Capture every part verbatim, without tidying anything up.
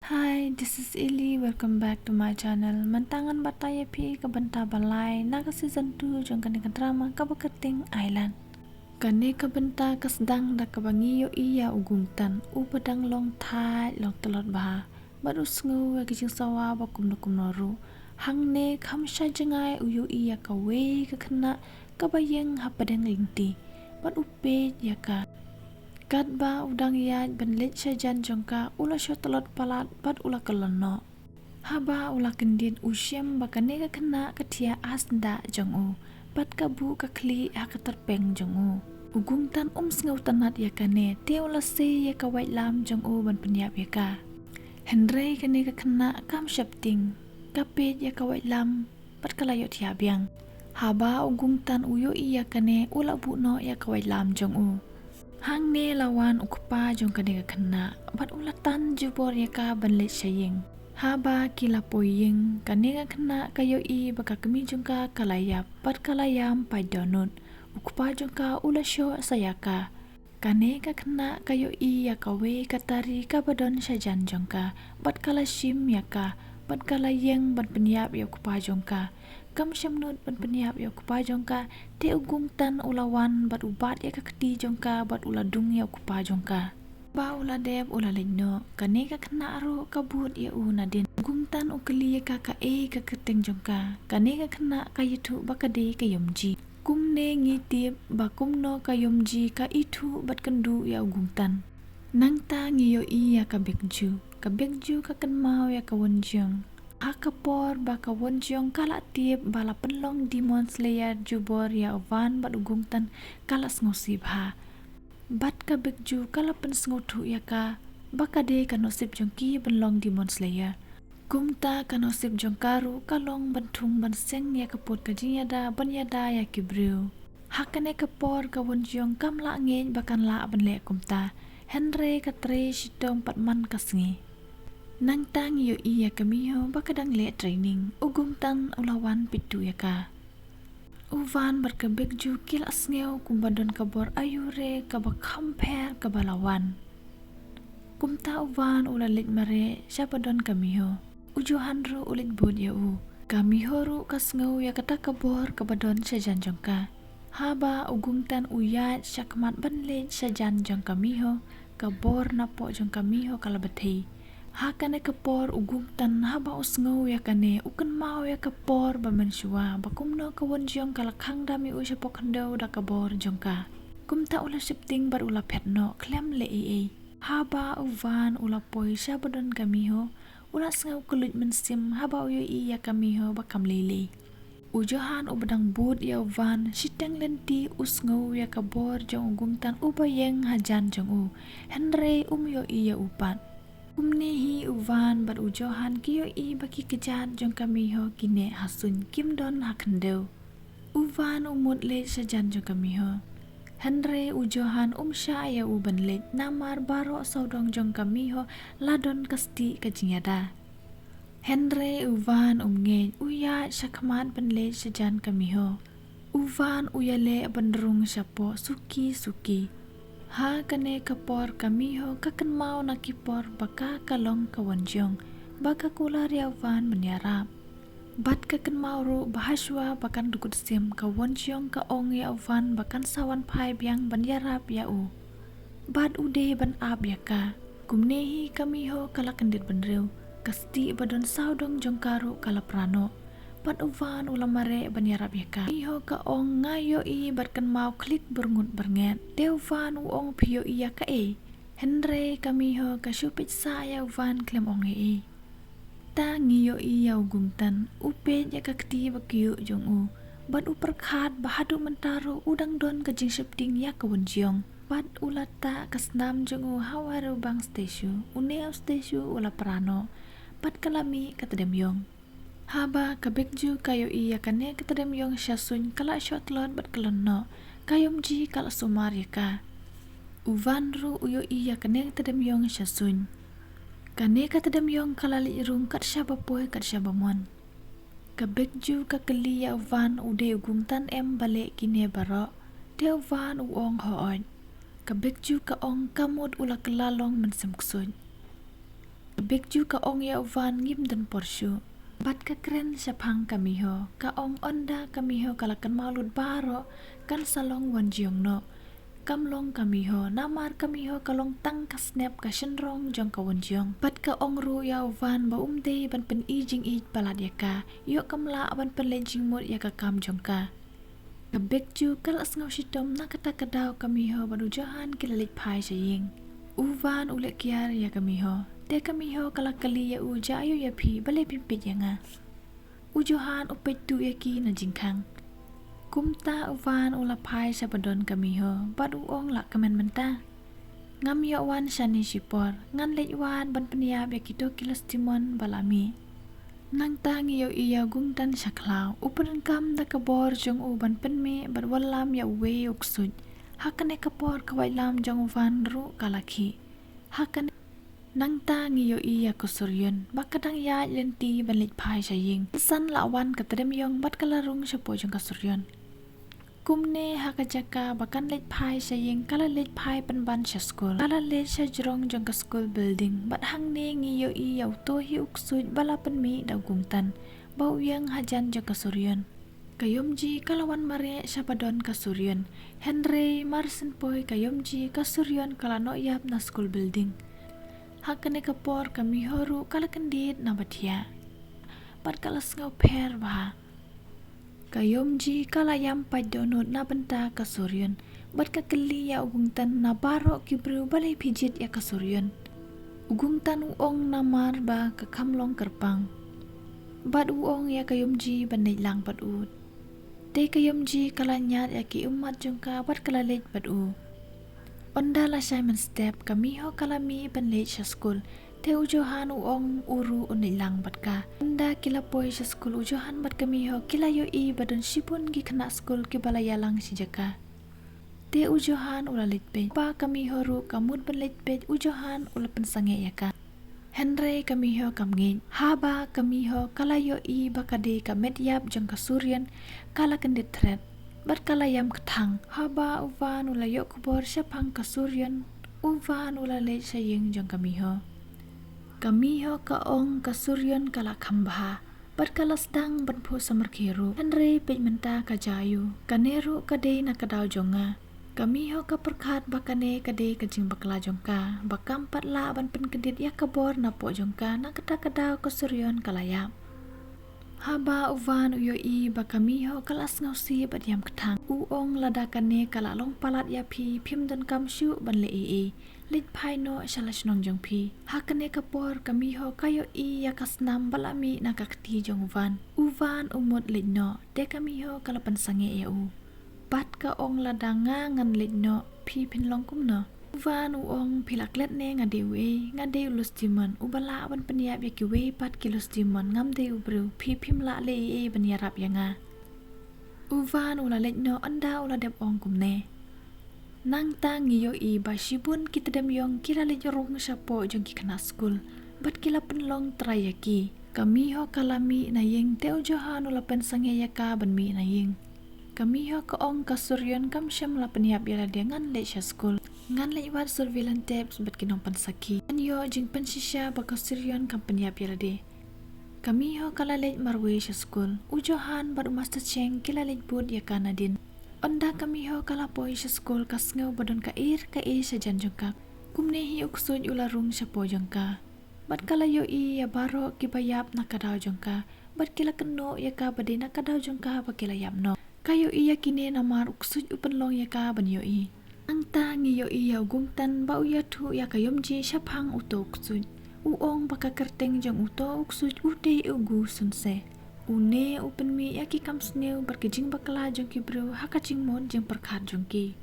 Hi, this is Ili. Welcome back to my channel. Mynta ngan batai ïa phi ka bynta ba lai na ka season two jong kane ka drama kaba kyrteng Island. Kane ka bynta ka sdang da kaba ngi ïohi ïa u Gungtan, u ba dang long thait long tlot bha bad u sngew ïa ka jingsawa ba kumno kumno ruh. Hangne kham sha jngai u ïohi ïa kawei ka khynnah kaba ïeng hapdeng lynti bad u peit ïa ka. Katba u dang ïaid ban leit sha jan jong ka, u la shu tlot palat bad u la kyllon noh. Haba u la kyndit, u shem ba kane ka khynnah ka thiah ha syndah jong u bad ka buh ka khlieh ha ka tyrpeng jong u. U Gungtan um sngew tynnat ïa kane, te u la sei ïa ka waitlam jong u ban pynïap ïa ka. Hynrei kane ka khynnah kam sheptieng, ka peit ïa ka waitlam bad ka la ïohthiah biang. Haba u Gungtan u ïohi ïa kane, u la buh noh ïa ka waitlam jong u. Hangne la wan u kpa jong kane ka khynnah bad u la tan jubor ïa ka ban leit sha ïing. Haba ki la poi ïing, kane ka khynnah ka ïohi ba ka kmie jong ka ka la ïap bad ka la ïam pait dohnud. U kpa jong ka u la shoh sa ïa ka. Kane ka khynnah ka ïohi ïa kawei ka tari kaba don sha jan jong ka bad ka la shim ïa ka bad ka la ïeng ban pynïap ïa u kpa jong ka. Kam shemnud ban pynïap ïa u kpa jong ka, te u Gungtan u la wan bad u bat ïa ka kti jong ka bad u la dung ïa u kpa jong ka. Ba u la dep u la leit noh, kane ka khynnah ruh ka bud ïa u nadien. U Gungtan u kylli ïa ka kaei ka kyrteng jong ka. Kane ka khynnah ka ïathuh ba ka dei ka Yumji. Kumne ngi tip ba kumno ka Yumji ka ithuh bad kynduh ïa u Gungtan. Nangta ngi ïohi ïa ka Baekju. Ka Baekju ka kynmaw ïa ka Wonjeong. Ha ka por ba ka Wonjeong ka la tip ba la pynlong Demon Slayer jubor ïa u Van bad u Gungtan, ka la sngewsih bha. Bad ka Baekju ka la pynsngewthuh ïa ka ba ka dei ka nusip jong ki ban long Demon Slayer. Kumta ka nusip jong ka ruh ka long ban thung ban seng ïa ka pud ka jingïada ban ïada ïa ki briew. Ha kane ka por ka Wonjeong kam lah ngeit ba kan lah ban leh kumta. Hynrei ka trei shitom pat man ka sngi. Nangta ngi ïohi ïa ka Miho ba ka dang leh training. U Gungtan u la wan pynduh ïa ka. U Van bad ka Baekju ki la sngew kumba don ka bor aiu re kaba kham pher kaba la wan. Kumta u Van u la leit mareh sha ba don ka Miho. U Johan ruh u leit bud ïa u. Ka Miho ruh ka sngew ïa kata ka bor kaba don sha jan jong ka. Haba u Gungtan u ïaid sha khmat ban leit sha jan jong ka Miho, ka bor napoh jong ka Miho ka la bthei. Ha kane ka por u Gungtan haba u sngew ïa kane, u kynmaw ïa ka por ba mynshuwa ba kumno ka Wonjeong ka la khang dam ïa u shapoh khyndew da ka bor jong ka. Kumta u la sheptieng bad u la phet noh khlem leh ei ei. Haba u Van u la poi sha ba don ka Miho, u la sngew kylluid mynsiem haba u ïohi ïa ka Miho ba kam lei lei. U Johan u ba dang bud ïa u Van shiteng lynti u sngew ïa ka bor jong u Gungtan uba ïeng hajan jong u. Hynrei um ïohi ïa u pat. Kumne hi u Van bad u Johan ki ïohi ba ki kjat jong ka Miho ki neh ha suiñ, kim don ha khyndew. U Van u mut leit sha jan jong ka Miho. Hynrei u Johan um shah ïa u ban leit namar baroh sawdong jong ka Miho la don ka stieh ka jingïada. Hynrei u Van um ngeit, u ïaid sha khmat ban leit sha jan ka Miho. U Van u ïaleh ban rung shapoh suki suki. Ha kane ka por ka Miho ka kynmaw na ki por ba ka ka long ka Wonjeong, ba ka kular ïa u Van ban ïarap. Bad ka kynmaw ruh ba hashwa ba kan dkut sim ka Wonjeong ka ong ïa u Van ba kan sa wan phai biang ban ïarap ïa u. Bad u dei ban ap ïa ka. Kumne hi ka Miho ka la kyndit bynriew. Ka stieh ba don sawdong jong ka ruh ka la pra noh. Bad u Van u la mareh ban ïarap ïa ka. Miho ka ong nga ïohi bad kynmaw khlieh byrngut byrnget. Te u Van u ong phi ïohi ïa kaei. Hynrei ka Miho ka shu peit sah ïa u Van khlem ong ei ei. Ta ngi ïohi ïa u Gungtan, u peit ïa ka kti ba kyiuh jong u. Bad u pyrkhat ba haduh mynta ruh u dang don ka jingsheptieng ïa ka Wonjeong. Bad u la tah ka snam jong u ha wei ruh bang statue. Une u statue u la pra noh. Bad ka la mih ka tdem ïong. Haba ka Baekju ka ïohi ïa kane ka tdem ïong sha suiñ ka la shoh tlot bad ka lon noh. Ka Yumji ka la sumar ïa ka. U Van ruh u ïohi ïa kane ka tdem ïong sha suiñ. Kane ka tdem ïong ka la leit rung kat shaba poi kat shaba mon. Ka Baekju ka kylli ïa u Van u dei u Gungtan em ba leh kine baroh. Te u Van u ong hooid. Ka Baekju ka ong ka mut u la kylla long mynsiem ksuid. Ka Bekju ka ong ïa u Van, ngim don por shuh. Bad ka kren shaphang ka Miho, ka ong ynda ka Miho ka la kynmaw lut baroh, kan sa long Wonjeong noh. Kam long ka Miho, namar ka Miho ka long tang ka snep ka shynrong jong ka Wonjeong. Bad ka ong ruh ïa u Van ba um dei ban pyn-i jingïeit palat ïa ka, ïoh kam lah ban pynleit jingmut ïa ka kam jong ka. Ka Bekju ka la sngew shitom na kata ka daw ka Miho bad u Johan ki la leit phai sha ïing. U Van u leh kiar ïa ka Miho. Te ka Miho ka la kylli ïa u, ja aïu ïa phi, balei phim peit ïa nga. U Johan u peit tuh ïa ki na jingkhang. Kumta u Van u la phai sha ba don ka Miho bad u ong, lah kmen mynta. Ngam ïoh wan shane shipor, ngan leit wad ban pynïap ïa kito ki lostimon ba la mih. Nangta ngi ïohi ïa u Gungtan sha khlaw, u pyndonkam da ka bor jong u ban pynmih bad wallam ïa uwei u ksuid. Ha kane ka por ka waitlam jong u Van ruh ka la khih. Ha kane Nangta ngi ïohi ïa ka Suryun ba ka dang ïaid lynti ban leit phai sha ïing. San la wan ka tdem ïong bad ka la rung shapoh jong ka Suryun. Kumne ha ka jaka ba kan leit phai sha ïing ka la leit phai pynban sha skul. Ka la leit sha jrong jong ka school building bad hangne ngi ïohi ïa uto hi u ksuid ba la pynmih da u Gungtan ba u ïeng hajan jong ka Suryun. Ka Yomji ka la wan mareh sha ba don ka Suryun. Hynrei mar syn poi ka Yomji, ka Suryun ka la noh ïap na school building. Ha kane ka por ka Miho ruh ka la kyndit na ba thiah bad ka la sngew pher bha. Ka Yomji ka la ïam pait dohnud na bynta ka Suryun bad ka kylli ïa u Gungtan na baroh ki briew balei phi jied ïa ka Suryun. U Gungtan u ong namar ba ka kham long kyrpang bad u ong ïa ka Yomji ban leit lang bad u. Te ka Yomji ka la ñiad ïa ki ummat jong ka bad ka la leit bad u. Ynda la shai mynstep ka Miho ka la mih ban leit sha skul. Te u Johan u ong u ruh un leit lang bad ka. Ynda ki la poi sha skul u Johan bad ka Miho ki la ïohi ba don shibun ki khynnah skul kiba la ïalang shi jaka. Te u Johan u la leit peit. Ba ka Miho ruh ka mut ban leit peit u Johan u la pynsangeh ïa ka. Hynrei ka Miho kam ngeit. Haba ka Miho ka la ïohi ba ka dei ka met ïap jong ka Suryun ka la kyndit thret bad ka la ïam kthang. Haba u Van u la ïoh khubor shaphang ka Suryun u Van u la leit sha ïing jong ka Miho. Ka Miho ka ong ka Suryun ka la kham bha bad ka la sdang ban phuh samrkhie ruh. Hynrei peit mynta ka jia aïu, kane ruh ka dei na ka daw jong nga. Ka Miho ka pyrkhat ba kane ka dei ka jingbakla jong ka ba kam pat lah ban pynkyndit ïa ka bor napoh jong ka na kata ka daw ka Suryun ka la ïap. Haba u Van u ïohi ba ka Miho ka la sngewsih bad ïam kthang u ong lada kane ka la long palat ïa phi phim donkam shuh ban leh ei ei. Leit phai noh sha la shnong jong phi. Ha kane ka por ka Miho ka ïohi ïa ka snam ba la mih na ka kti jong u Van. U Van u mut leit noh te ka Miho ka la pynsangeh ïa u. Bad ka ong lada nga ngan leit noh phi phin long kumno. U Van u ong phi la klet ne nga dei uei, nga dei u lostimon uba lah ban pynïap ïa kiwei pat ki lostimon, ngam dei u briew, phi phim lah leh ei ei ban ïarap ïa nga. U Van u la leit noh ynda u la dep ong kumne. Nangta ngi ïohi ba shibun ki tdem ïong ki la leit rung shapoh jong ki khynnah skul bad ki la pynlong trai ïa ki. Ka Miho ka la mih na ïing te u Johan u la pynsangeh ïa ka ban mih na ïing. Ka Miho ka ong ka Suryun kam shym la pynïap ïa lade, ngan leit sha skul. Ngan leit wad surveillance tapes bad ki nongpynsakhi. Ngan ïoh jingpynshisha ba ka Suryun kam pynïap ïa lade. Ka Miho ka la leit marwei sha skul. U Johan bad u Master Cheng ki la leit bud ïa ka nadien. Ynda ka Miho ka la poi sha skul ka sngew ba don kaei kaei shajan jong ka. Kumne hi u ksuid u la rung shapoh jong ka. Bad ka la ïohi ïa baroh kiba ïap na ka daw jong ka. Bad ki la kynnoh ïa ka ba dei na ka daw jong ka ba ki la ïap noh. Ka ïohi ïa kine namar u ksuid u pynlong ïa ka ban ïohi. Nangta ngi ïohi ïa u Gungtan ba u ïathuh ïa ka Yomji shaphang uto u ksuid. U ong ba ka kyrteng jong uto u ksuid u dei u Gu Sunse. Une u pynmih ïa ki kam sniew bad ki jingbakla jong ki briew ha ka jingmut jingpyrkhat jong ki.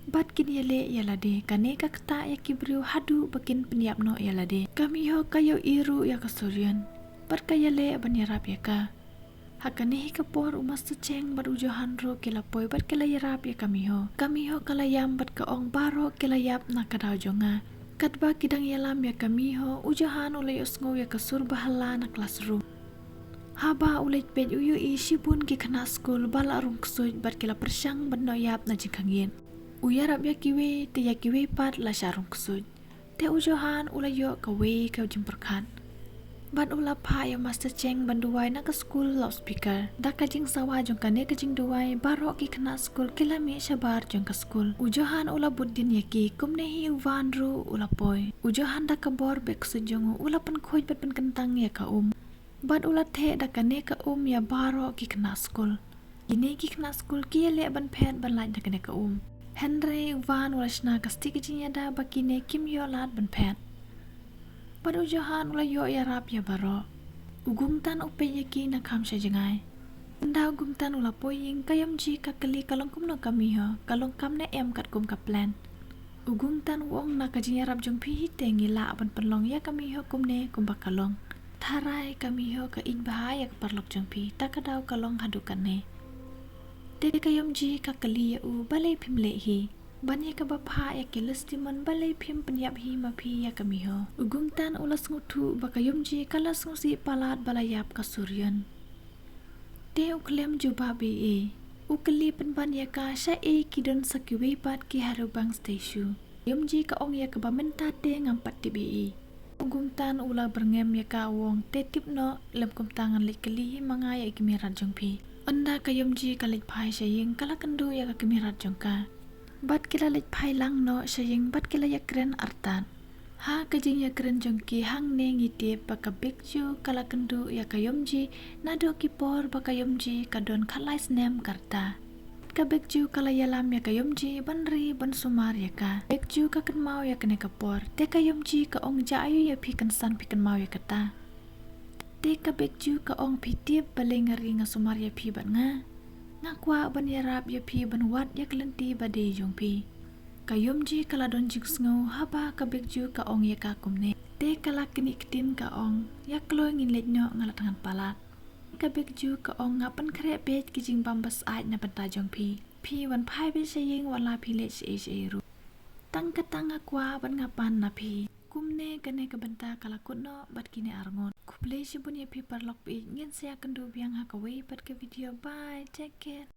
Bad kin ïaleh ïa lade, kane ka ktah ïa ki briew haduh ba kin pynïap noh ïa lade. Ka Miho ka ïohi ruh ïa ka Suryun bad ka ïaleh ban ïarap ïa ka. Ha kane hi ka por u Master Cheng bad u Johan ruh ki la poi bad ki la ïarap ïa ka Miho. Ka Miho ka la ïam bad ka ong baroh ki la ïap na ka daw jong nga. Katba ki dang ïalam ïa ka Miho, u Johan u la ïohsngew ïa ka sur bahala na classroom. Haba u leit peit u ïohi shibun ki khynnah skul ba la rung ksuid bad ki la pyrshang ban noh ïap na jingkhang ïit. U ïarap ïa kiwei te ïa kiwei pat la shah rung ksuid. Te u Johan u la ïoh kawei ka jingpyrkhat. Bad u la phah ïa u Master Cheng ban duwai na ka skul loudspeaker. Da ka jingsawa jong kane ka jingduwai, baroh ki khynnah skul ki la mih shabar jong ka skul. U Johan u la bud dien ïa ki, kumne hi u Van ruh u la poi. U Johan da ka bor bad ka ksuid jong u, u la pynkhuid bad pynkyntang ïa ka um. Bad u la theh da kane ka um ïa baroh ki khynnah skul. Kine ki khynnah skul ki ïaleh ban phet ban lait da kane ka um. Hynrei u Van u la shna ka stick ka jingïada ba kine kim ïoh lad ban phet. Bad u Johan u la ïoh ïarap ïa baroh. U Gungtan u peit ïa ki na kham sha jngai. Ynda u Gungtan u la poi ïing, ka Yomji ka kylli ka long kumno ka Miho, ka long kam ne em katkum ka plan. U Gungtan u ong na ka jingïarap jong phi hi te ngi lah ban pynlong ïa ka Miho kumne kumba ka long. Tharai ka Miho ka ïeit bha ïa ka paralok jong phi, ta ka daw ka long haduh katne. Te ka Yomji ka kylli ïa u balei phim leh hi. Ban ïa kaba phah ïa ki list demon balei phim pynïap hi ma phi ïa ka Miho. U Gungtan u la sngewthuh ba ka Yomji ka la sngewsih palat ba la ïap ka Suryon. Te u khlem jubab ei ei. U kylli pynban ïa ka shaei ki don sa kiwei pat ki ha Reubang Station. Yomji ka ong ïa ka ba mynta te ngam pat tip ei ei. U Gungtan u la byrngem ïa ka u ong te tip noh lem kumta ngan leit kylli hi ma nga ïa i kmie rat jong phi. Ynda ka Yomji ka leit phai sha ïing ka la kynduh ïa ka kmie rat jong ka. Bad ki la leit phai lang noh sha ïing bad ki la ïakren artat. Ha ka jingïakren jong ki hangne ngi tip ba ka Baekju ka la kynduh ïa ka Yomji naduh ki por ba ka Yomji ka don khatlai snem ka rta. Ka Baekju ka la ïalam ïa ka Yomji ban ri ban sumar ïa ka. Baekju ka kynmaw ïa kane ka por. Te ka Yomji ka ong ja aïu ïa phi kynsan phi kynmaw ïa kata. Te ka Baekju ka ong phi tip balei nga ri nga sumar ïa phi bad nga. Nga kwah ban ïarap ïa phi ban wad ïa ka lynti ba dei jong phi. Ka Yomji ka la don jingsngew haba ka Baekju ka ong ïa ka kumne. Te ka la knieh ktien ka ong ïa kloi ngin leit noh nga la tngan palat. Ka Baekju ka ong nga pynkhreh beit ki jingbam ba syaid na bynta jong phi. Phi wan phai beit sha ïing wat la phi leit shaei shaei ruh. Tang kata nga kwah bad nga pan na phi. Kumne kane ka bynta ka la kut noh bad kine arngut. Khublei shibun ïa phi paralok ba ïeit, ngin sa ïakynduh biang ha kawei pat ka video. Bye, take care.